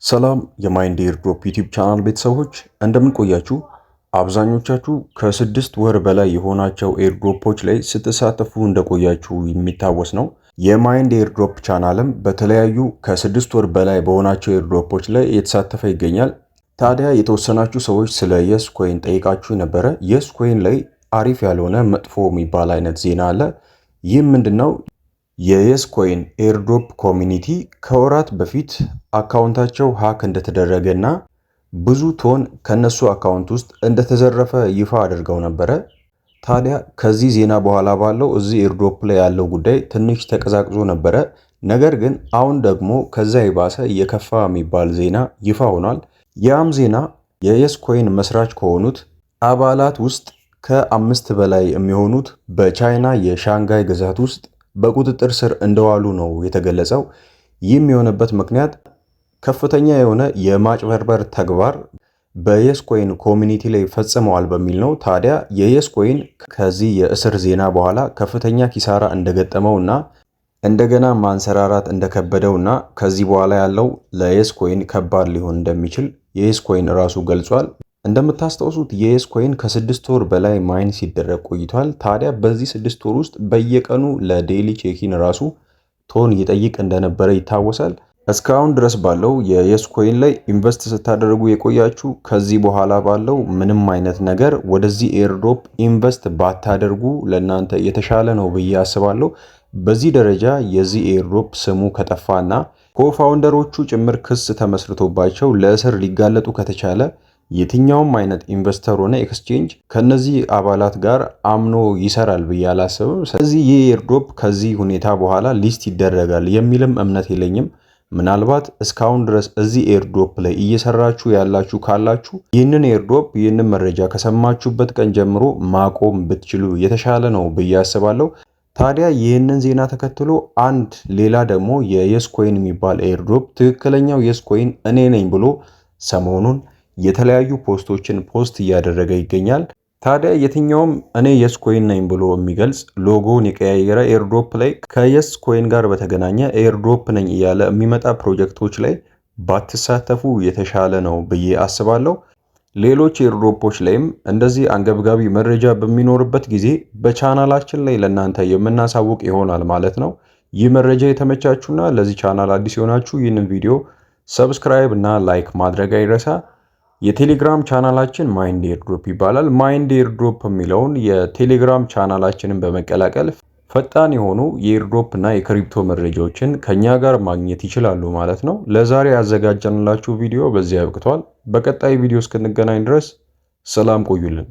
ሰላም የ Mind Airdrop YouTube channel ቤተሰቦች፣ እንደምን ቆያችሁ? አብዛኞቻችሁ ከ6 ወር በላይ የሆናቸው airdrop ኦች ላይ ስትሳተፉ እንደቆያችሁ የሚታወስ ነው። የ Mind Airdrop channel ም በተለያዩ ከ6 ወር በላይ በሆናቸው airdrop ኦች ላይ እየተሳተፈ ይገኛል። ታዲያ የተወሰናችሁ ሰዎች ስለ Yescoin ጠይቃችሁ ነበረ። Yescoin ላይ አሪፍ ያልሆነ፣ መጥፎ የሚባል አይነት ዜና አለ። ይህም ምንድነው? የ Yescoin airdrop community ከወራት በፊት account ኣቸው hack እንደተደረገ እና ብዙ TON ከነሱ account ውስጥ እንደተዘረፈ ይፋ አድርገው ነበረ። ታዲያ ከዚህ ዜና በኋላ ባለው እዚህ airdrop ላይ ያለው ጉዳይ ትንሽ ተቀዛቅዞ ነበረ። ነገር ግን አሁን ደግሞ ከዛ የባሰ የከፋ የሚባል ዜና ይፋ ሆኗል። ያም ዜና የ Yescoin መስራች ከሆኑት አባላት ውስጥ ከአምስት በላይ የሚሆኑት በቻይና የሻንጋይ ግዛት ውስጥ በቁጥጥር ስር እንደዋሉ ነው የተገለጸው። ይህም የሆነበት ምክንያት ከፍተኛ የሆነ የማጭበርበር ተግባር በ Yescoin community ላይ ፈጽመዋል በሚል ነው። ታዲያ የ Yescoin ከዚህ የእስር ዜና በኋላ ከፍተኛ ኪሳራ እንደገጠመው እና እንደገና ማንሰራራት እንደከበደው እና ከዚህ በኋላ ያለው ለ Yescoin ከባድ ሊሆን እንደሚችል የ Yescoin ራሱ ገልጿል። እንደምታስታውሱት የ Yescoin ከ6 ወር በላይ mine ሲደረግ ቆይቷል። ታዲያ በዚህ 6 ወር ውስጥ በየቀኑ ለ daily check-in ራሱ TON ይጠይቅ እንደነበረ ይታወሳል። እስካሁን ድረስ ባለው የ Yescoin ላይ invest ስታደርጉ የቆያችሁ ከዚህ በኋላ ባለው ምንም አይነት ነገር ወደዚህ airdrop invest ባታደርጉ ለእናንተ የተሻለ ነው ብዬ አስባለሁ። በዚህ ደረጃ የዚህ airdrop ስሙ ከጠፋና co-founder ኦቹ ጭምር ክስ ተመስርቶባቸው ለእስር ሊጋለጡ ከተቻለ የትኛውም አይነት investor ሆነ exchange ከነዚህ አባላት ጋር አምኖ ይሰራል ብዬ አላስብም። ስለዚህ ይህ airdrop ከዚህ ሁኔታ በኋላ list ይደረጋል የሚልም እምነት የለኝም። ምናልባት እስካሁን ድረስ እዚህ airdrop ላይ እየሰራችሁ ያላችሁ ካላችሁ ይህንን airdrop ይህንን መረጃ ከሰማችሁበት ቀን ጀምሮ ማቆም ብትችሉ የተሻለ ነው ብዬ አስባለሁ። ታዲያ ይህንን ዜና ተከትሎ አንድ ሌላ ደግሞ የ Yescoin የሚባል airdrop ትክክለኛው Yescoin እኔ ነኝ ብሎ ሰሞኑን የተለያዩ post ኦችን post እያደረገ ይገኛል። ታዲያ የትኛውም እኔ Yescoin ነኝ ብሎ የሚገልጽ ሎጎውን የቀያየረ airdrop ላይ፣ ከ Yescoin ጋር በተገናኘ airdrop ነኝ እያለ የሚመጣ ፕሮጀክቶች ላይ ባትሳተፉ የተሻለ ነው ብዬ አስባለሁ። ሌሎች airdrop ኦች ላይም እንደዚህ አንገብጋቢ መረጃ በሚኖርበት ጊዜ በቻናላችን ላይ ለእናንተ የምናሳውቅ ይሆናል ማለት ነው። ይህ መረጃ የተመቻችሁና ለዚህ ቻናል አዲስ የሆናችሁ ይህንን ቪዲዮ subscribe እና like ማድረግ አይረሳ። የቴሌግራም channel ኣችን Mind Airdrop ይባላል። Mind Airdrop የሚለውን የቴሌግራም ቻናላችንን በመቀላቀል ፈጣን የሆኑ የ airdrop እና የ crypto መረጃዎችን ከኛ ጋር ማግኘት ይችላሉ ማለት ነው። ለዛሬ ያዘጋጀንላችሁ ቪዲዮ በዚህ አብቅቷል። በቀጣይ ቪዲዮ እስክንገናኝ ድረስ ሰላም ቆዩልን።